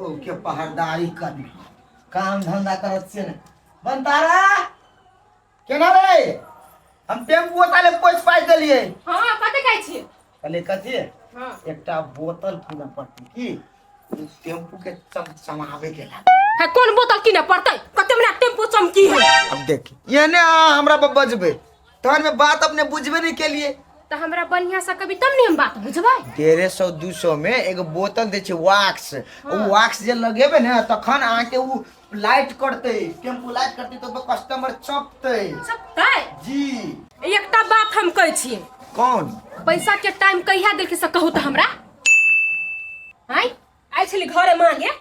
बहु के पहरदारी करी काम धंधा करत से ने बनतारा केना रे हम टेम्पू ताले पोछ पाछ देलिए। हाँ, कते कहै छियै? कहलिए कथी? हाँ। एकटा बोतल कीनऽ पड़तै की टेम्पू के चमचमावे के ला। है, कोन बोतल कीने पड़तै? कते मना टेम्पू चमकी है। अब देखी एने अहाँ हमरा पर बजबै तहन में बात अपने बुझबे नहीं केलिए। तऽ हमरा बढ़िया से कभी तब ने हम बात बुझबै। 150 200 में एगो बोतल दै छै वैक्स। ओ वैक्स जे लगेबै ने तखन अहाँके ओ लाइट करतै, टेम्पू लाइट करतै तऽ कस्टमर चपतै। चपतै? जी। एकटा बात हम कहै छी। कौन? पैसा के टाइम कहिया देलकै से कहू तऽ हमरा। आइ आइ छली घरे मांगे।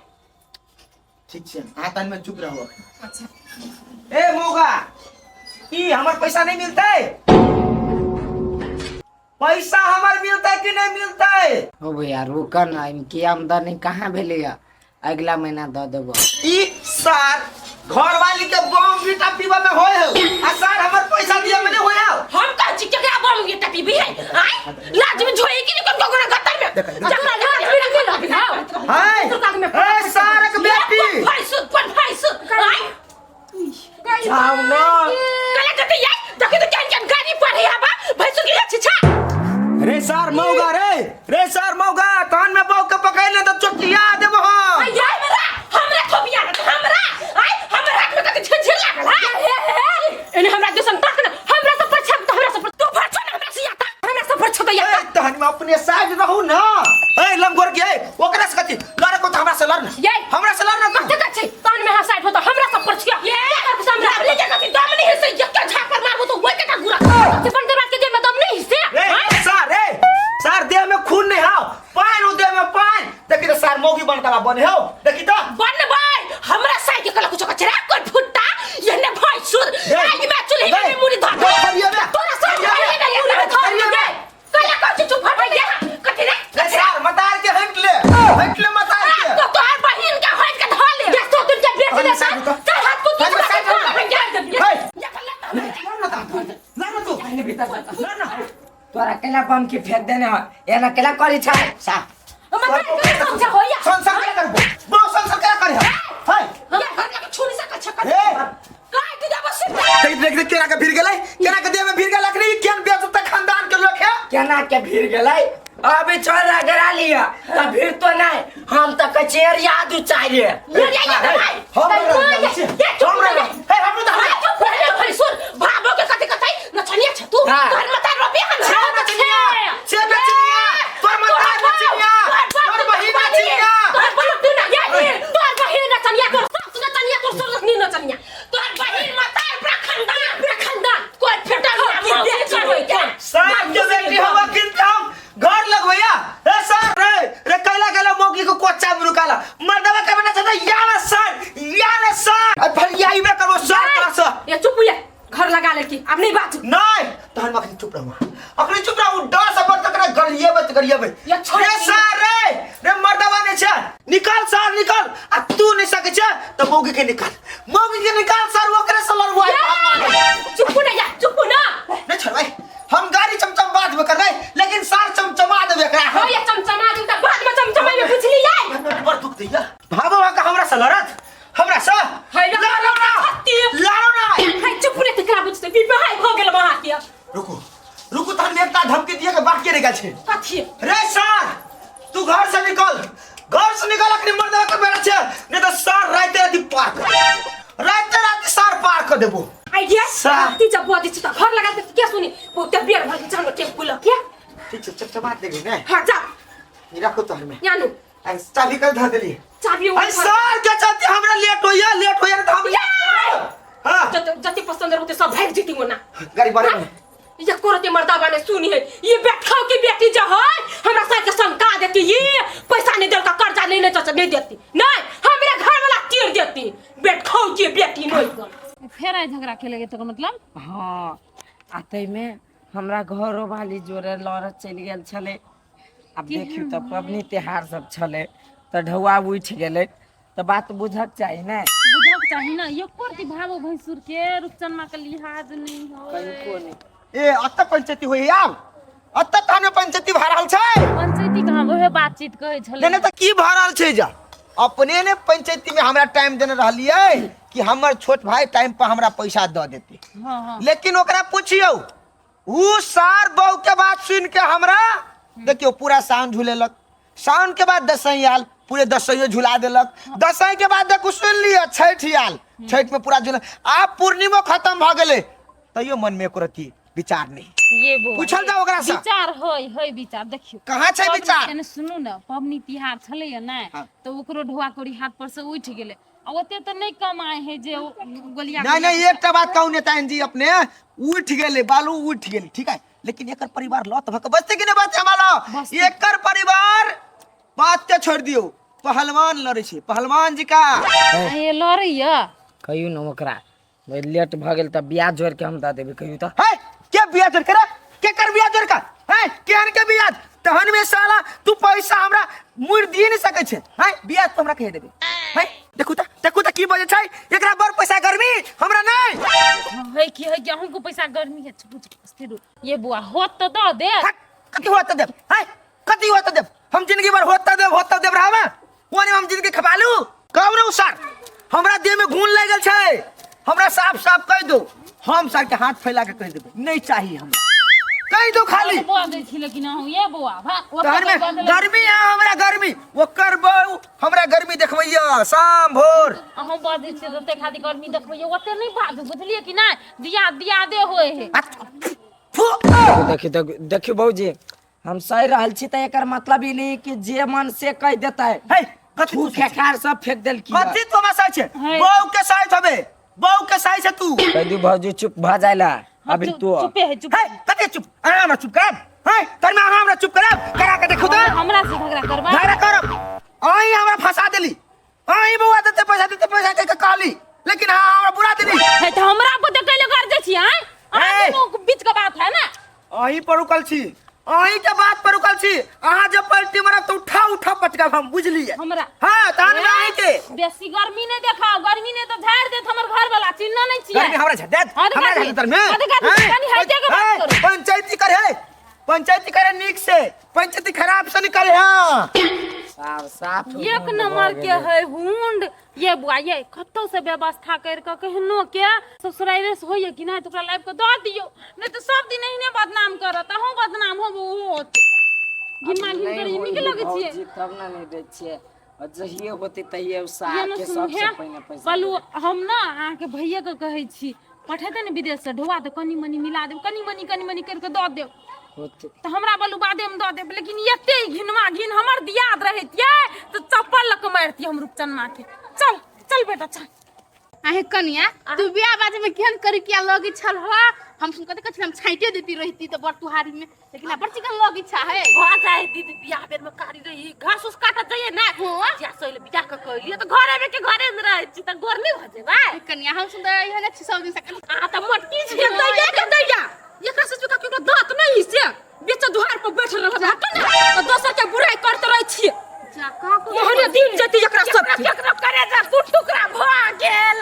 ठीक छै, अहाँ तहन में चुप रहू अखन। अच्छा। ए मौगा, की हमर पैसा नहीं मिलतै? पैसा हमर मिलतै कि नहीं मिलतै? हो भैया, रुक ना, एहिमे की आमदनी कहाँ भेलैया? अगिला महीना दऽ देबो। ई सार घरवाली के बम बीटा पीबा में होय हो आ सार हमर पैसा दिया में नहीं होय हो। हम कहै छी केकरा बम ये टपीबी है? आइ लाज में झोई कि निकल गोगरा गत्तर में जकरा लाज में नहीं लगी हो। हाय ए सारक बेटी। भैंस कोन भैंस आइ? जाउ ना। कला जते यार देखि त केन केन गाड़ी पढ़े आबा भैंस के छी छा। रे सार मौगा रे, रे सार मौगा, तहन में बहू के पकड़ ले त चोटिया देबो हम। यार मेरा हमरा थोपिया न हमरा आइ हमरा हाथ में कते झिझिर लागल है। हे हे एने हमरा दिसन ताक न, हमरा से पर छप त हमरा से पर तू फर छ न हमरा से याता हमरा से पर छ त याता। ए तहन में अपने साइड रहू ना। ए लमगोर के ओकरा से कथी लड़ को त हमरा से लड़ ना। ये हमरा से लड़ ना तू। कते कते तहन में हंसाई हो त हमरा से पर छिया ये कर से हमरा ले के कथी दम नहीं है से यक्का झापर मारबो तो ओइ के गुरा से बंद रात के देह में दम नहीं से। रे सार, रे सार देह में खून नहीं हाव पान उ देह में पान देखी त सार मौगी बनता बा बने हो देखी त बन भाई हमरा साई के कला कुछ कचरा कोई फुट्टा ये ने भाई सुर आई में चुल्ही में मुरी धर दे, खरिया बे। तोरा साई खरिया बे। में मुरी धर खरिया बे। कला कुछ चुप हट गया कथी रे? रे सार मतार के हट ले, हट ले मतार के। तो तोहर बहिन के हट के धर ले ये तो तुम के बेच दे साइड हो। चल हाथ को साइड हो, साइड हो। हे। ये लड़ ना तू, लड़ ना। तोरा केला बम के फेंक देने हो, एना केला करी छै सा? मतलब समझा होया। संसार क्या करबो बो, संसार क्या करे हाय? ये घर लगे छुनी से कच्चा कर ए काट दे बस। देख देख देख केना के भीड़ गेलै, केना के देह में भीड़ गेलै। अखनी केन बेइज्जत खानदान के लोग है। केना के भीड़ गेलै? अभी छोरा गरा लिया त भीड़ तो नहीं, हम त कचेर याद चाहिए। ये ये ये भाई हम रह ये चुप हम रह हे हम तो हाय चुप रह भाई सुन भाबो के कथि कथि नचनिया छ तू। हाँ। तोहर मता रोपी हम छे नचनिया, छे नचनिया, तोर मता नचनिया, तोर बहिन नचनिया। तोहर बाप तू ना ये तोहर बहिन नचनिया, तोहर सास नचनिया, तोहर ससुर नचनिया, तोहर बहिन मता पूरा खानदान, पूरा खानदान कोई फेटा ना मौसी होई के साहब के बेटी हवा किनते हम घर लगवैया। ए सर रे रे कैला गेला मौगी को कोचा में रुकाला मर्दवा के बना चाहता यार सर, यार सर अरे फरियाई में करबो सर तोरा से। ये चुप हुए घर लगा ले की अब नहीं बात। नहीं तहन अखनी चुप रहू, अखनी चुप रहू डर से पर तक गरिएबै त गरिएबै। ये छोड़ रे दी। सर रे रे मर्दवा नहीं छै, निकाल सर निकाल आ तू नहीं सकै छै त मौगी के निकाल, मौगी के निकाल सर ओकरे से लड़बो। चुप ना या चुप ना। नहीं छोड़बै हम, गाड़ी चमचम बाद में करबै लेकिन सार चमचमा देबै एकरा। हो ये चमचमा दूं त बाद में चमचमाई में बुझली जाए। बड़ दुख दैया भाबो का हमरा से लड़त हमरा से। हाय ना। लड़ो ना, लड़ो ना। हाय चुप रे तकरा बुझते विवाह भ गेल वहां के। रुकू रुकू तहन एकटा धमकी दिए के बाकी रह गेल छै। कथी? रे सार तू घर से निकल, घर से निकल अखनी मर्दवा के बेटा छै नहीं तो सार राते राति पार कर, राते राति सार पार कर देबो। आइडिया सार। ती जब बुआ दी त घर लगा के के सुनी बहुत बेर भर जानो टेम्पू ल के। ठीक छै चमचमा देबी ने। हां जा। ई राखू तोहर में जानू। आ चाबी कल धर देली। चाबी अरे सार के चलते हमरा लेट होइया, लेट होइया त हम हां जति पसंद रहते सब भाग जीती ना। गाड़ी बारे में ये कोरते मर्दा बाने सुनी है ये बैठो की बेटी जो है हमरा साथ के संग का देती ये पैसा नहीं देल का कर्जा नहीं नहीं नहीं देती नहीं हमरा घर वाला तीर देती बैठो की बेटी नहीं। फेर आइ झगड़ा खेले तो मतलब। हाँ आ ताहिमे हमरा घरो वाली जोरे लड़त चलि गेल छलै। आब देखियौ तऽ पबनी त्योहार सब छलै तऽ ढौआ उठि गेलै तऽ बात बुझक चाही ने। बुझक चाही ने एको रति भावो भैंसुर के रुपचनमा के लिहाज नहीं हो। कनिको नहि। ए अत्त पंचायती होई आब, अत्त थाने पंचायती भऽ रहल छै। पंचायती कहाँ ओहे बातचीत कहै छलै। नहि नहि तऽ की भऽ रहल छै जा? अपने ने पंचायती में हमरा टाइम देने रहलियै कि हमर छोट भाई टाइम पर हमरा पैसा दऽ देते। हाँ हाँ। लेकिन ओकरा पुछियौ, उ सार बहू के बात सुन के हमरा देखियौ पूरा साउन झूलेलक, साउन के बाद दसई आयल, पूरे दसइयो झुला देलक। दसई के बाद देखू सुन लिअ छठि आयल, छठि में पूरा झूला, आब पूर्णिमो खत्म भऽ गेलै तैयो मन में एको रत्ती विचार नहीं। ये बौआ, पूछल जाओ ओकरा से। विचार होय होय विचार देखियौ कहाँ छै विचार? एने सुनू ने, पबनी तिहार छलैया ने, हाँ। तऽ ओकरो ढोआ कोड़ी हाथ पर से उठि गेलै आ ओते तऽ नहि कमाइ है जे ओ गोलिया नहीं नहीं, एकटा बात कहू नेताजी जी, अपने उठ गेलै बालू उठ गेलै ठीक है, लेकिन एकर परिवार लत भऽ के बचतै कि नहि बचतै? हमारा एकर परिवार बात के छोड़ दियौ, पहलवान लड़ै छै, पहलवान जी का ये लड़ैया। कहियौ ने ओकरा लेट भऽ गेल तऽ ब्याज जोड़ि के हम दऽ देबै, कहियौ तऽ। है के ब्याज जोड़ के रे? के कर ब्याज जोड़ के है? केहन के ब्याज? तहन में साला तू पैसा हमरा मुड़ दिए नहीं सकै छै है, ब्याज तो हमरा कहि देबै है। देखू त, देखू त की बजै छै, एकरा बड़ पैसा गर्मी हमरा नहीं। है की है कि अहूँ को पैसा गर्मी है? चुप चुप स्थिर हो। ये बुआ होत तो दऽ दे। हट, कथी होत त देब है, कथी होत त देब? हम जिंदगी भर होत त देब, होत त देब रहबे कोने हम जिंदगी खपा लू। कहू ने सर, हमरा देह में घून लागि गेल छै, हमरा साफ साफ कहि दो, हम सर के हाथ फैला के कहि देबै नहीं चाहिए हमरा, कहि दो खाली। बौआ दै छी लेकिन अहूँ ये बौआ भा ओतऽ तहन में बदलै- गर्मी है हमरा गर्मी, ओकर बहु हमरा गर्मी देखबैया शाम भोर। अहूँ बजै छियै तऽ खाली गर्मी देखबैया, ओते नहि बाजू बुझलियै कि नहि? दिया दिया दे होय है। आ, फू। देखियौ देखियौ देखियौ भौजी, हम सहि रहल छी तऽ एकर मतलब ई नहीं कि जे मन से कहि देतै। हे कथी थू तू खेखार सब फेंक देलकी। कथी तू हमरा सही छै? हे। बहू के सही हबे, बहू के सही छै तू। कहि दू भौजी चुप भऽ जाय ला अभी तू। चुपे है चुप। हे कथी चुप? अहाँ हमरा चुप करब? हे तोर में अहाँ हमरा चुप करब? करा के देखू तऽ हमरा से झगड़ा करबा? झगड़ा करब। अहीं हमरा फंसा देली, अहीं बौआ देते पैसा देते पैसा के कहली, लेकिन अहाँ हमरा बुरा देली। है तऽ हमरा पर देखै ले कर जाइ छी आँय? अहाँ हे। दुनू बीच के बात है ना? अहीं पर रुकल छी, अहीं के बात पर रुकल छी। अहाँ जब पलटी मारब तऽ उठा उठा पटकब हम, बुझलियै? हमरा? हाँ, तहन में अहीं के बेसी गर्मी नहीं देखाओ, गर्मी नहीं तो झाड़ देत हमर घर वाला, चिन्ह नहीं छियै। गर्मी हमरा झाड़ देत? हाँ, देखा हमरा दी। झाड़ देत में? हाँ, देखा दी। हैं? कनी हटे के बात हैं? करू। पंचायती करे, पंचायती करे नीक से, पंचायती खराब से नहीं करे। हाँ साफ साफ एक नंबर के है हुंड। ये बुआ ये कतौ से व्यवस्था कर के केहनो के ससुराइरे से होइए कि नहीं तो ओकरा लाइफ के दऽ दियौ, नहीं तो सब दिन एहने बदनाम करत, अहूँ बदनाम होबो ओहो होत। घिनमा घिन करी नीक लगै छियै। तब ना नहीं दै छियै, और जहिए होतै तहिए ये सार ने के सुनू सबसे हे पहिने पैसा। बलू, हम ना अहाँके भैया के कहै छी पठेतै ने विदेश से ढोआ तऽ कनी मनी मिला देब, कनी मनी कनी मनी करि कऽ दऽ देब होतै तऽ हमरा बलू बादेमे दऽ देब, लेकिन एते घिनमा घिन हमर दियाद रहैतियै तऽ चप्पल लऽ कऽ मारितियै हम रूपचनमा के। चल चल बेटा चल। आहे कनिया, तू बियाह बाजे में केहन करी किया लगी छल हो? हम सुन कते कछ हम छाइटे देती रहती तो बड़ तुहारी में, लेकिन आ बड़ चिकन लगी छा है। भऽ जाए दीदी, बियाह बेर में कारी रही घास उस काटत जाइए ना। हाँ। जिया सहेली बियाह के कहलिए तऽ घरे में के घरे में रहै छी तऽ गोर नहि भऽ जेबै। कनिया हम सुन तऽ इहे ने सब दिन से अहाँ तऽ मोटकी छी। दैया के दैया एकरा से चुका केकरो दांत नहीं से बेच दुहार पर बैठ रहल हट ने तऽ दोसर के बुराई करते रहै छियै। जा का को ओहने दिन जेती एकरा सब के केकरो करे जा दू टुकड़ा भऽ गेल।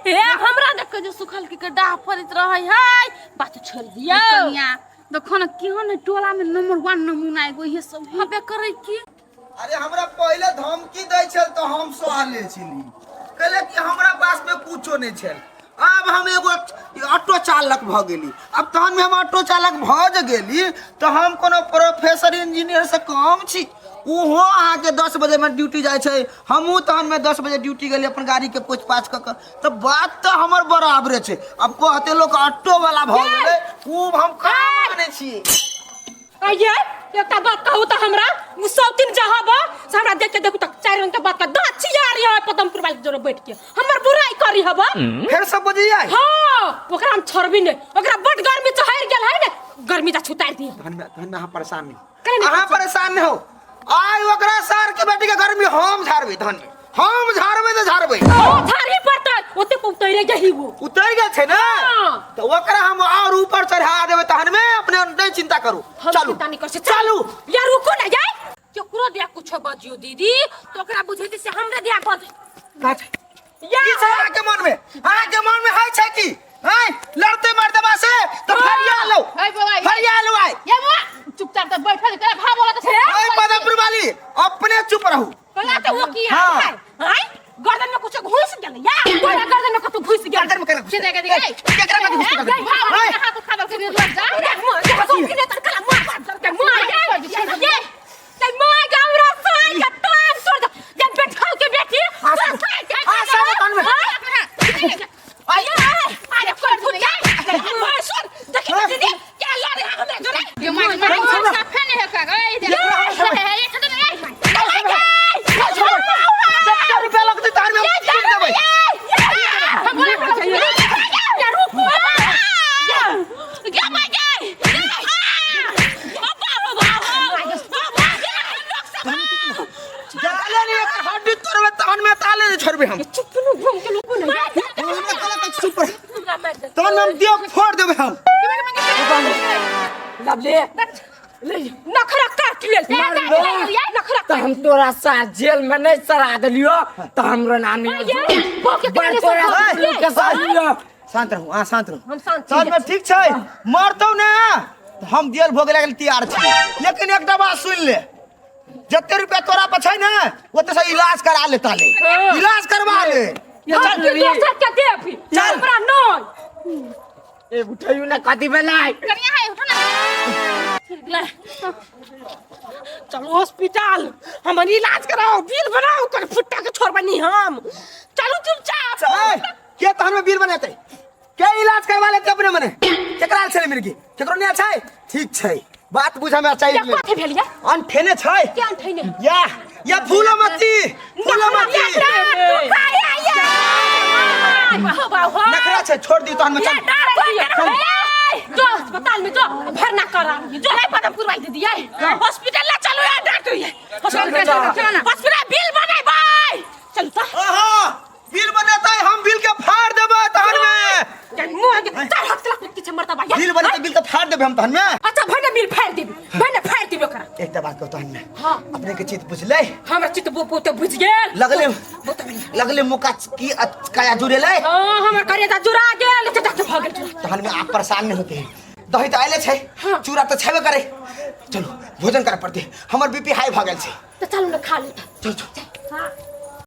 हे हमरा देख जे सुखल के डाह फरैत रहै है, बात छोड़ दियौ। कनिया देखो न केहन टोला में नंबर 1 नमूना एगो इहे सब हबे करै की। अरे हमरा पहले धमकी दै छल तऽ हम सहले छली, कहले कि हमरा पास में कुछो नहीं छल। अब हम एगो ऑटो चालक भऽ गेली, अब तहन में हम ऑटो चालक भऽ जे गेली तऽ हम कोनो प्रोफेसर इंजीनियर से कम छी? ओहो अहाँके 10 बजे में ड्यूटी जाइ छै, हमहूँ तहन में 10 बजे ड्यूटी गेली अपन गाड़ी के पोछ पाछ कऽ के, तऽ बात तऽ हमर बराबरे छै। अब कहते लोक ऑटो वाला भऽ गेलै, उ हम कहाँ मानै छियै। आइए एकटा बात कहू तऽ हमरा उ सब दिन जहब से हमरा देख के देखू तऽ चारि रंग के बात का दाँत चियार है पदमपुर वाली जोरे बैठ के हमर बुराई करी हब। फेर सब बजैया? हाँ, ओकरा हम छोड़बी नहीं, ओकरा बड गर्मी चढ़ गेल है ने, गर्मी जा छुतार दी। धन्य धन्य, अहाँ परेशान नहीं, काहे नहीं? अहाँ परेशान नहीं हो। आइ ओकरा सार के बेटी के गर्मी हम झाड़बै, धन्य हम झाड़बै तऽ झाड़बै। ओ झाड़ी पड़तै ओते पर उतरे जही वो उतर गेल छै ने। हाँ। तऽ ओकरा हम और ऊपर चढ़ा देबै, तहन में अपने नहीं चिंता करू। हम चलू चिंता नहीं कर से चलू। यार रुको ना यार, केकरो दिया कुछो बजियो दीदी तो ओकरा बुझेती से हमरे दिया बज का छै? या की छै अहाँके मन में? अहाँके मन में है छै की हैं लड़ते मर्दबा से तो फरिया लो, ए बाबा, ये- फरिया लो आइ। ये बुआ चुपचाप तो बैठल कर भाव बोला तो ए पदमपुर वाली अपने चुप रहू। बोला। निकाल केकरा कथी घुस के भाई हाथ उठा दो के लग जा। ये मार मार साफे नहीं है का ए ये छोड़ नहीं। जते रुपया लगतै तहन में हम चीर देबै। हम बोला जाले नहीं एकर हड्डी तोड़बै तहन में ताले नहीं छोड़बै हम। हमरा कहलक कि चुप रह। तहन हम दियो फोड़ देबै हम। लवली ले। नखरा काट लेल। नखरा। तऽ हम तोरा साथ जेल में नहीं सड़ा देलियो तऽ हमरो नाम नहीं। बड़ तोरा के साथ लियो। शांत रहू, अहाँ शांत रहू। हम शांत छी। साथ में ठीक छै, मरतौ ने तऽ हम दियल भोग लागल तैयार छी, लेकिन एकटा बात सुनि ले, जते रुपया तोरा पर छै ने ओते से इलाज करा ले, ताले इलाज करवा ले। हम के दोसर के देबी। चल। हमरा नहीं। ए उठैयो ना, कथी भेलै? कनिया है उठो ना। चलो हॉस्पिटल, हमर इलाज कराओ, बिल बनाओ, कर फुट्टा के छोड़बनी हम। चलू चुपचाप। ए, के तहन में बीर बनेतै, के इलाज करवा लेते अपने मने? केकरा आयल छलै मिर्गी? केकरो नहि आयल छै? ठीक छै, बात बुझ हमरा चाहिए। क्या कथी भेल या? अनठेने छै। के अनठेने? या या फूलमती, फूलमती। नखरा छै, छोड़ दियौ तहन में चल। जो अस्पताल में जो भरना करा, जो नहीं पता पुरवाई दीदी ये हॉस्पिटल ला चलो यार, डॉक्टर ये हॉस्पिटल, हॉस्पिटल बिल बनाई भाई, चल तो। आहा, बिल बनेतै, हम बिल के फाड़ देबै तहन में। मुंह के चार हाथ के पीछे मरता भाई। बिल बनेतै, बिल के फाड़ देबै हम तहन में। अच्छा भने बिल फाड़ देबी, भने फाड़ देबी ओकरा। एकटा बात कहू तहन में? हाँ। अपने के चित बुझलै? हमरा चित्त बो तो बुझ गेल। लगले लगले मुका की काया जुड़ेलै। हाँ, हमर करेजा जुड़ा गेल, चटक भऽ गेल। तहन में आप परेशान नहीं होते हैं, दही तऽ आयले छै। हाँ। चूड़ा तऽ छेबे करे, चलू भोजन करे पड़ते, हमर बीपी हाई भऽ गेल छै। तऽ चलू ने, खा लेता। चल चल। हाँ।